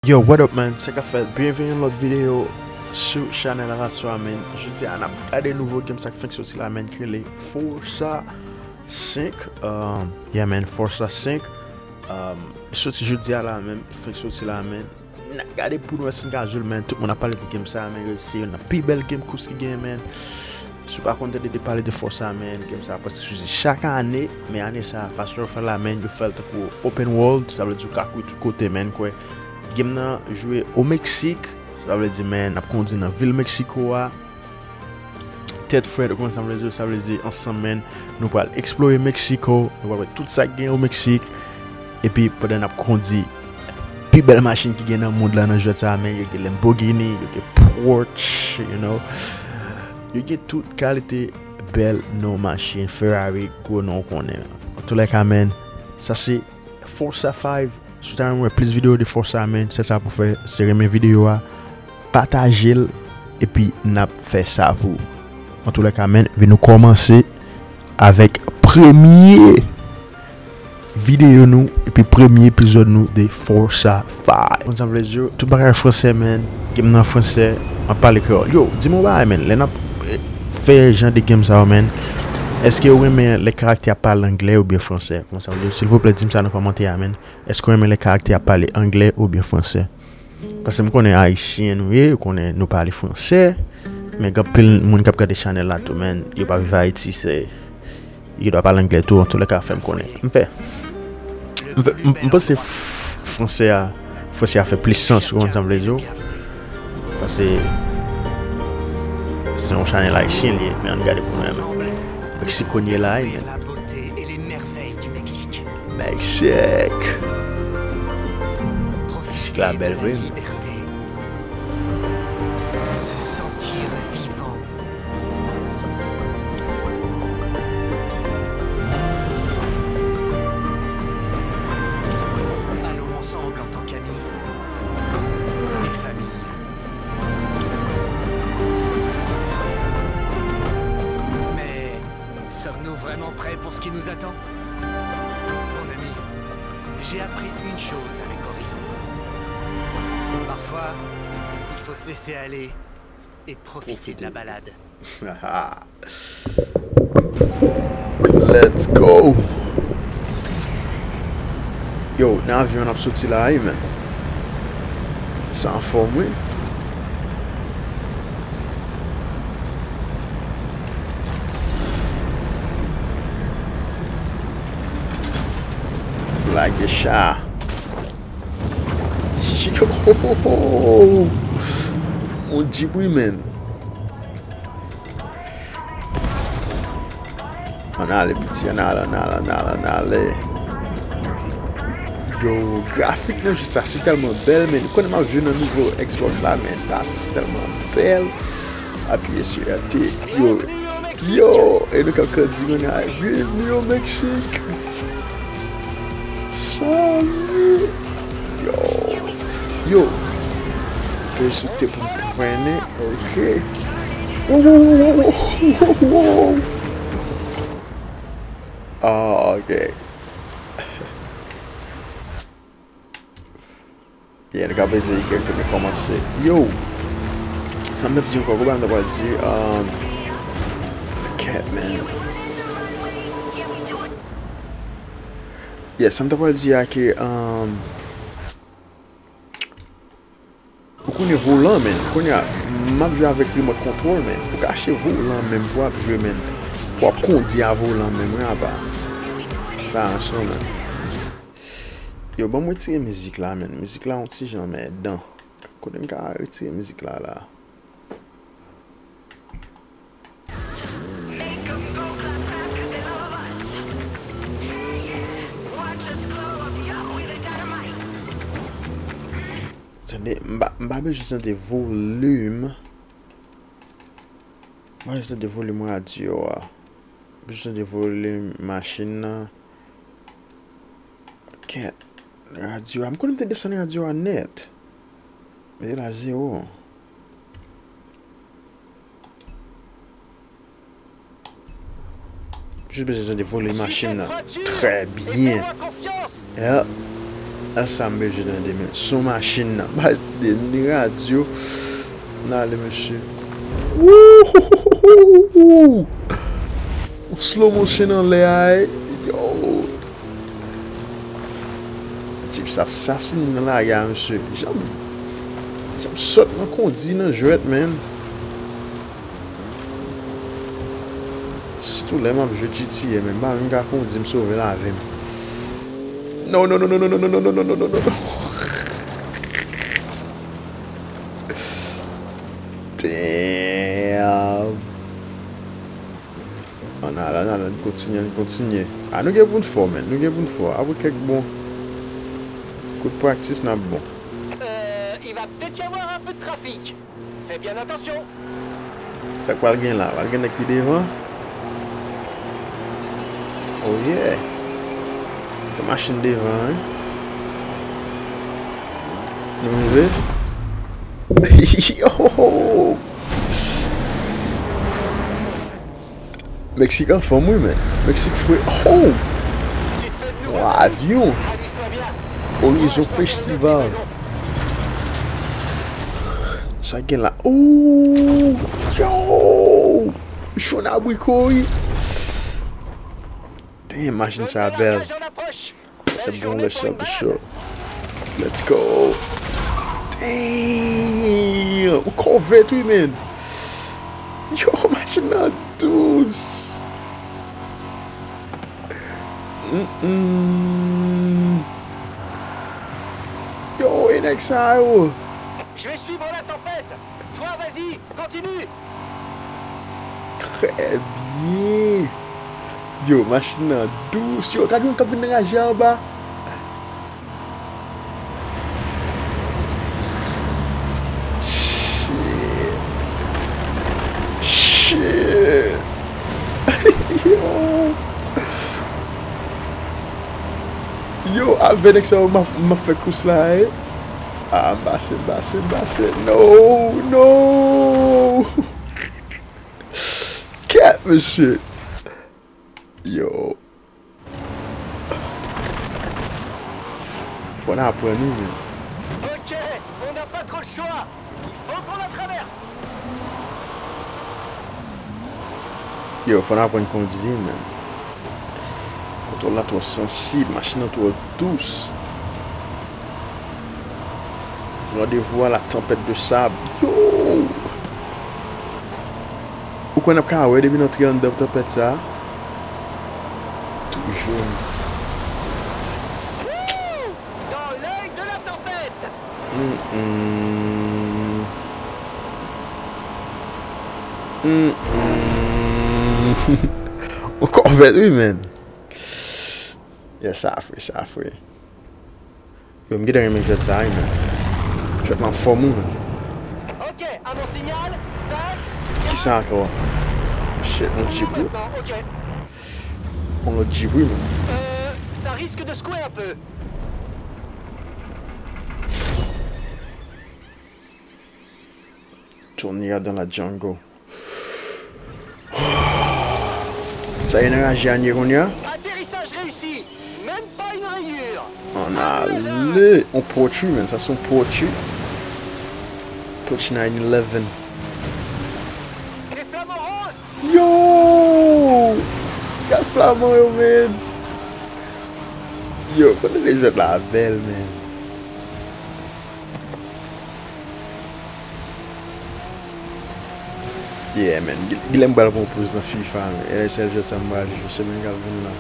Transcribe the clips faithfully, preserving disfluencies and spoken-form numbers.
Yo, what up, man? Sa k ap fèt? Byenveni nan lòt videyo sou chanèl Ratio a, man. Jodi a, n ap gade nouvo game sa k fenk soti la, man, ki rele Forza senk. Um, yeah, man, Forza senk. Um, soti jodi a la, man. Fenk soti la, man. N ap gade pou nou wè si n ka jwe l, man. Tout moun ap pale de game sa, man. Yo, se youn nan pi bèl game kous ki gen, man. Si w pa konn tande de pale de Forza, man, game sa ap pase sou jeu chak ane, men ane sa, fason yo fè l la, man, yo fè l tankou open world, sa vle di w ka kouri tout kote, man, kwè. Game nan jwe o Meksik, sa vle di, man, n ap kondi nan vil Meksiko a. Tèt frèt, ou konn sa vle di, sa vle di ansanm, man, nou pral eksplore Meksiko, nou pral wè tout sa k gen o Meksik. Epi pandan n ap kondi pi bèl machin ki gen nan mond lan nan jwèt sa a, man, yo gen Lamborghini, yo gen Porsche, you know. Yo gen tout kalite bèl non machin, Ferrari, gwo non ou konnen. Antoulèka, man, sa se Forza five. Si w ta renmen wè plis videyo de Forza, man, sèl sa pou fè, se renmen videyo a, pataje l, epi n ap fè sa pou ou. Antoulèka, man, vin nou kòmanse avèk premye videyo nou, epi premye epizòd nou de Forza five. Konn sa m vle di w, tout bagay fransè, man. Game nan fransè, m ap pale kreyòl. Yo, di m yon bagay, man. Lè n ap, eh, fè jan de game sa yo, man, èske w renmen lè karaktè ap pale anglè oubyen fransè? Konn sa m vle di w, silvouplè, di m sa nan kòmantè a, man. Èske w renmen lè karaktè ap pale anglè oubyen fransè? Paske m konnen ayisyen nou ye, ou konnen nou pale fransè, men gen anpil moun k ap gade chanèl la tou, man, yo pa viv Ayiti, se, yo dwe pale anglè tou, antoulèka, fè m konnen. M fè, m fè, m, m panse f-, fransè a, fransè a fè plis sans, ou konn sa m vle di w? Paske se yon chanèl ayisyen li ye, men ann gade pou nou wè, man. Meksiko n ye la, man. Meksik. Meksik la bèl vre. Allons ensemble en tant qu'amis et famille. Mais sommes-nous vraiment prêts pour ce qui nous attend ? Mon ami, j'ai appris une chose avec Horizon. Parfois, il faut se laisser aller et profiter de la balade. Let's go. Yo, nan avyon n ap soti la, wi, man. Sa anfòm, wi. Lage cha. Yo, yon Jeep, wi, man. Ann ale, piti, ann ale, ann ale, ann ale, ann ale. Yo, grafik nan jwèt sa, se tèlman bèl, man. Ou konnen m ap jwe nan nouvo Xbox la, man. Bagay sa, se tèlman bèl. Apiye sou R T. Yo, yo, e nou k ap grandi, man. Bienvenue au Mexique. Salut. Yo. Yo. Pe sou te pou m frennen. Ok. Wo, wo, wo. Ah, ok. Yeah, li ka peze Y pou nou kòmanse. Yo! Sa m t ap di ankò, kou ba m ta pral di, um, kèt, man. Yeah, sa m ta pral di a ke, um, ou konnen volan, man. Kounye a, m ap jwe avèk remote control, man. Ou ka achte volan menm pou w ap jwe, man. Pou w ap kondi a volan menm, wi, apa. Pa anson, man. Yo, ban m retire mizik la, man. Mizik la yon ti jan mèdan. Kote m ka retire mizik la, la? Tande, m pa, m pa bezwen tande volim. M pa bezwen tande volim radyo a. M bezwen tande volim machin nan. Kèt. Radyo a. M konnen m te desann radyo a nèt. Mete la zewo. Jis bezwen tande volim machin nan. Trè byen. Yeah. A sa m bezwen tande, men. Son machin nan. Baz, tande ni radyo. N ale, mesye. Wouhouhouhou! On slow motion anlè a, ey. Yo! Tip sa ap sasinen nan lari a, mesye. Jan m, jan m sot nan kondi nan jwèt, men. Sitou lè m ap jwe G T A, men m pa menm ka kondi, m sove lavi m. No, no, no, no, no, no, no, no, no, no, no, no. Damn. Ann ale, ann ale, ann kontinye, ann kontinye. A, nou gen pou n fò, men. Nou gen pou n fò. Apre kèk bon kout praktis, n ap bon. Euh, il va peut-être y avoir un peu de trafic. Fais bien attention. Sa k pral gen la? Pral gen nèg pi devan? Oh yeah! Gen machin devan, wi. Nou rive? Yo! Meksik anfòm, wi, men. Meksik fre. Oh! Yon avyon! Horizon Festival. Sa gen la? Ooh! Yo! Cho nan abriko, wi. Damn, machin sa bèl. Se bon lè sèl pou cho. Let's go. Damn! Yon kòvèt, wi, men. Yo, machin nan dous. Mm-mm. Yo, e nèg sa yo? Je vais suivre la tempête. Toi, vas-y, continue. Trè byen. Yo, machin nan dous. Yo, gade yon k ap vin nan raje a anba. Shit. Shit. Yo. Yo, avè nèg sa yo, m ap, m ap fè kous la, e. A, m pase, m pase, m pase. No, no. Kèt, mesye. Yo. Fò n aprann, wi, men. Ok, on n'a pas trop le choix. Il faut qu'on la traverse. Yo, fò n aprann kondui, men. Kontwòl la twò sansib, machin nan twò dous. Rendez-vous à la tempête de sable. Yo! Ou kwè n ap ka wè depi n antre anndan tanpèt sa a? Toujou. Dans l'œil de la tempête. Mm-mm. Mm-mm. On kòvèt, wi, men. Yeah, sa fre, sa fre. Yo, m gentan renmen jwèt sa, wi, men. Jwèt la anfòm, wi, men. Ok, à mon signal, cinq, Ki sa ankò? Shit, on jip, wi. Maintenant, ok. On lòt jip, wi, men. Euh, ça risque de secouer un peu. Tourner dans la jungle. Sa e nan raje a n ye kounye a? Atterrissage réussi. Même pas une rayure. Ann ale. On Porsche, men. Sa se yon Porsche. Porsche nine eleven. Les flamants roses. Yo! Gad flaman yo, men. Yo, kote de jwèt la bèl, men. Yeah, man. Gilè m pral pran poz nan FIFA, man. E sèl jwèt sa m pral jwe semèn k ap vin la.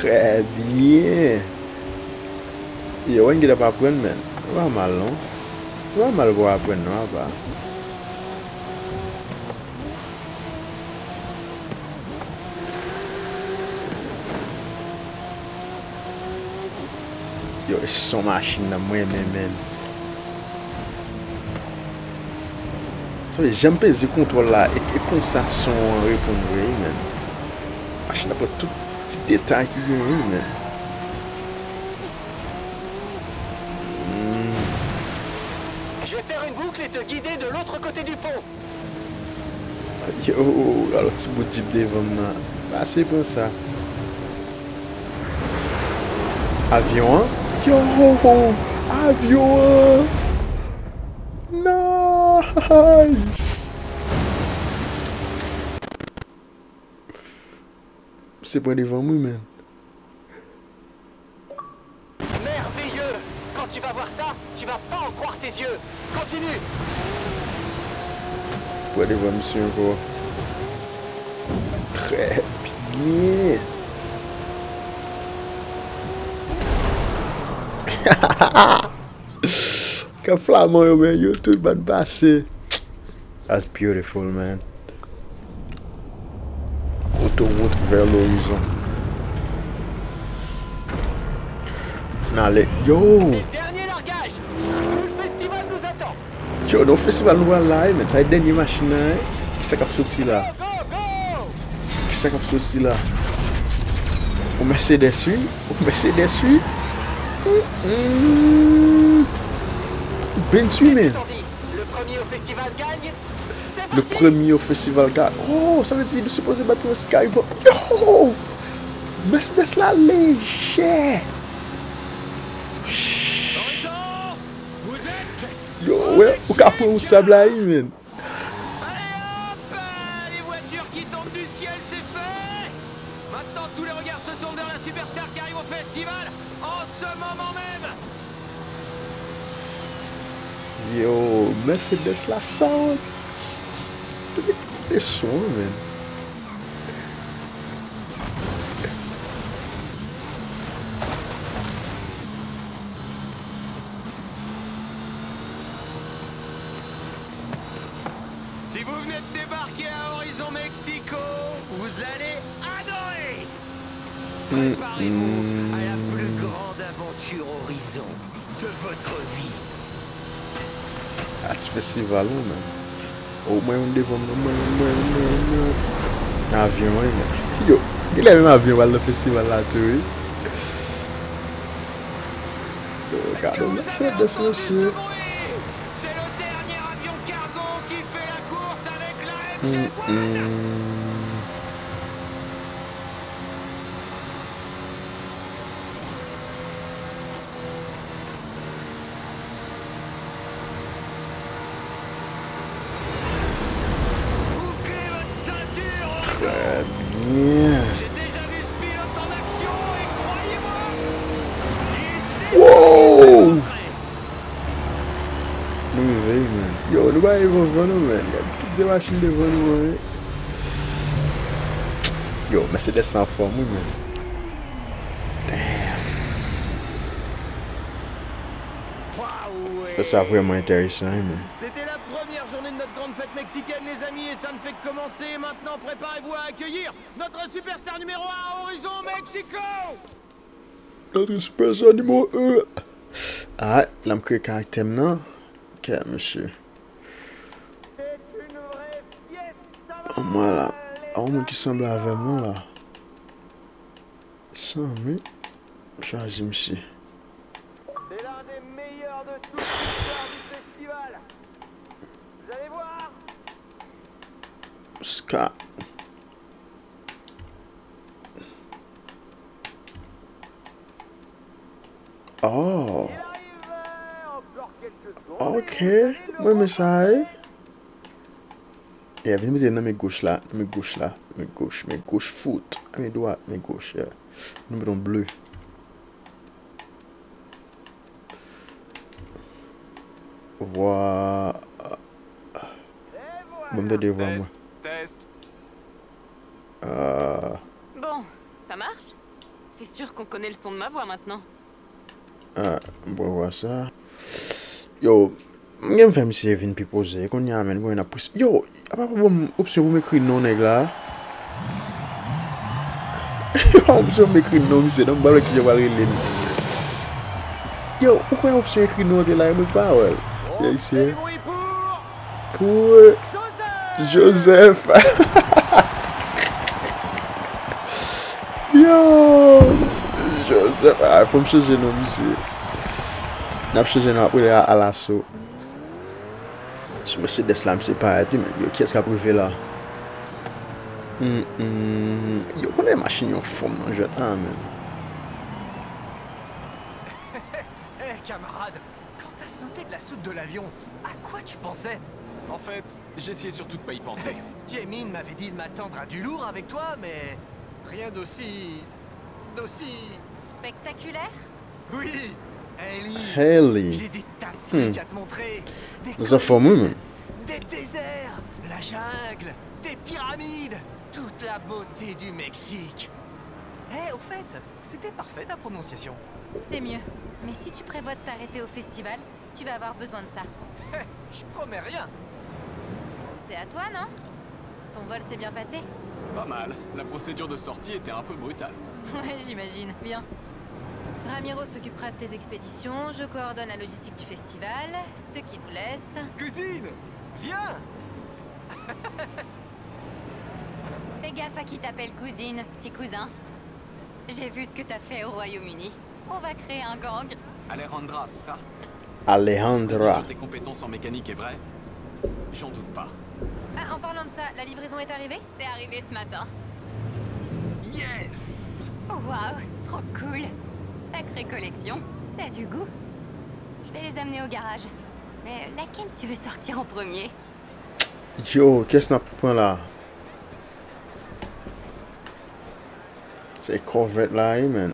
Trè byen. Yo, wè n gentan ap aprann, men. Nou pa mal, non. Nou pa mal pou aprann, non, apa. Yo, e son machin nan m renmen, men. Sa vle, jan m peze kontwòl la, e, e konsa son an reponn vre, men. Machin nan pran tout ti detay ki genyen, wi, men. Hmm. Je vais faire une boucle et te guider de l'autre côté du pont. Yo, gade ti bout jip devan m nan. Pase pran sa. Avyon an? Yo, avyon an! Nice! Se pran devan m wi, men. Merveilleux! Quand tu vas voir ça, tu vas pas en croire tes yeux. Continue! Pran devan misye ankò. Trè byen. Kan flaman yo, men yo tout bann pase. That's beautiful, man. Autoroute vers l'horizon. N ale. Yo! Dernier largage! Tout le festival nous attend! Yo, nan festival nou pral la, wi, men. Sa e dènye machin nan, wi. Kisa k ap soti la? Go, go! Kisa k ap soti la? Yon Mercedes, wi. Yon Mercedes, wi. Mm-mm. Benz, wi, men. T'en dis, le premier au festival gagne? C'est Le parti! Premier au festival gagne. Oh, sa vle di nou sipoze bat Prince Skybox. Yo! Mercedes la lejè. Horizon, vous êtes Yo, wè, ou ka pran wout sab la, wi, men. Allez hop! Les voitures qui tombent du ciel, c'est fait! Maintenant, tous les regards se tournent vers la superstar qui arrive au festival en ce moment même! Yo, Mercedes la sound. Tande son, men. Si vous venez de débarquer à Horizon Mexico, vous allez adorer! Préparez-vous à la plus grande aventure Horizon de votre vie. A ti festival, wi, men. O, mwen menm devan mwen, mwen, mwen, mwen, mwen. Avyon, wi, men. Yo, genlè menm avyon pral nan festival la tou, wi. Yo, gade yon Mercedes, mesye. C'est le dernier avion cargo qui fait la course avec la M G One. Mm-mm. Bouclez votre ceinture, Très bien. J'ai déjà vu ce pilote en action et croyez-moi, il sait Wow! ce qu'il fait. Nou rive, men. Yo, nou pa rive anvan, non, men. Gad tout se machin devan nou, men. Yo, Mercedes la anfòm, wi, men. Damn. Waouh, Sa, sa vrèman enteresan, wi, men. C'était la première journée de notre grande fête mexicaine, les amis, et ça ne fait que commencer. Maintenant, préparez-vous à accueillir notre superstar numéro un à Horizon Mexico! Notre superstar numéro un. Ah, la m kreye karaktè m nan. Kè, mesye. C'est une vraie fiesta. An mwen la. A yon moun ki sanble avè mwen la. Sanble. Chwazi misye. C'est l'un des meilleurs de toute l'histoire du festival. Vous allez voir. Scott. Oh. Il arrive, euh, encore quelques secondes. Ok. Mwen renmen sa, wi. Yeah, vin mete nan men goch la, men goch la, men goch, men goch fout, men dwat, men goch, yeah. Nou met yon ble. Vwa. Bon, m tande vwa mwen. Test, test. Ah, Bon, ça marche? C'est sûr qu'on connaît le son de ma voix maintenant. Ah, bon, vwa sa. Yo, m gen fè misye vin pi poze. Kounye a, men, kounye a, pous. Yo, apa pou bon opsyon pou m ekri non nèg la? Yo, pa opsyon pou m ekri non misye, non, m pa wè kijan m pral rele l. Yo, ou kwè opsyon ekri non an te la, mwen pa wè l. Yo, isi. Pou Joseph. Zè, ah, fò m chanje non, misye. N ap chanje non, apre a, alaso. Sou Mercedes la, misye parèt, wi, men. Yo, kiyès k ap rive la? Hmm, hmm. Yo, konnen machin yo fòm nan jwèt la, men. Hé, camarade, quand t'as sauté de la soute de l'avion, à quoi tu pensais ? En fait, j'essayais surtout de pas y penser. Jamin m'avait dit de m'attendre à du lourd avec toi, mais rien d'aussi... d'aussi... Spectaculaire ? Oui, Hailey. Hailey. J'ai des tas de trucs à te montrer. Des Nous en formons, collines, mais. Des déserts, la jungle, des pyramides, toute la beauté du Mexique. Eh, au fait, c'était parfait ta prononciation. C'est mieux. Mais si tu prévois de t'arrêter au festival, tu vas avoir besoin de ça. Je promets rien. C'est à toi, non ? Ton vol s'est bien passé ? Pas mal. La procédure de sortie était un peu brutale. Ouais, j'imagine. Bien. Ramiro s'occupera de tes expéditions, je coordonne la logistique du festival, ce qui nous laisse... Cousine, viens. Fais gaffe à qui t'appelles cousine, petit cousin. J'ai vu ce que t'as fait au Royaume-Uni. On va créer un gang. Alejandra, c'est ça? Alejandra. Sur tes compétences en mécanique est vrai? J'en doute pas. Ah, en parlant de ça, la livraison est arrivée ? C'est arrivé ce matin. Yes! Waouh, trop cool. Sacrée collection. T'as du goût. Je vais les amener au garage. Mais laquelle tu veux sortir en premier? Yo, kiyès n ap pran la? Se Corvette la, wi, man.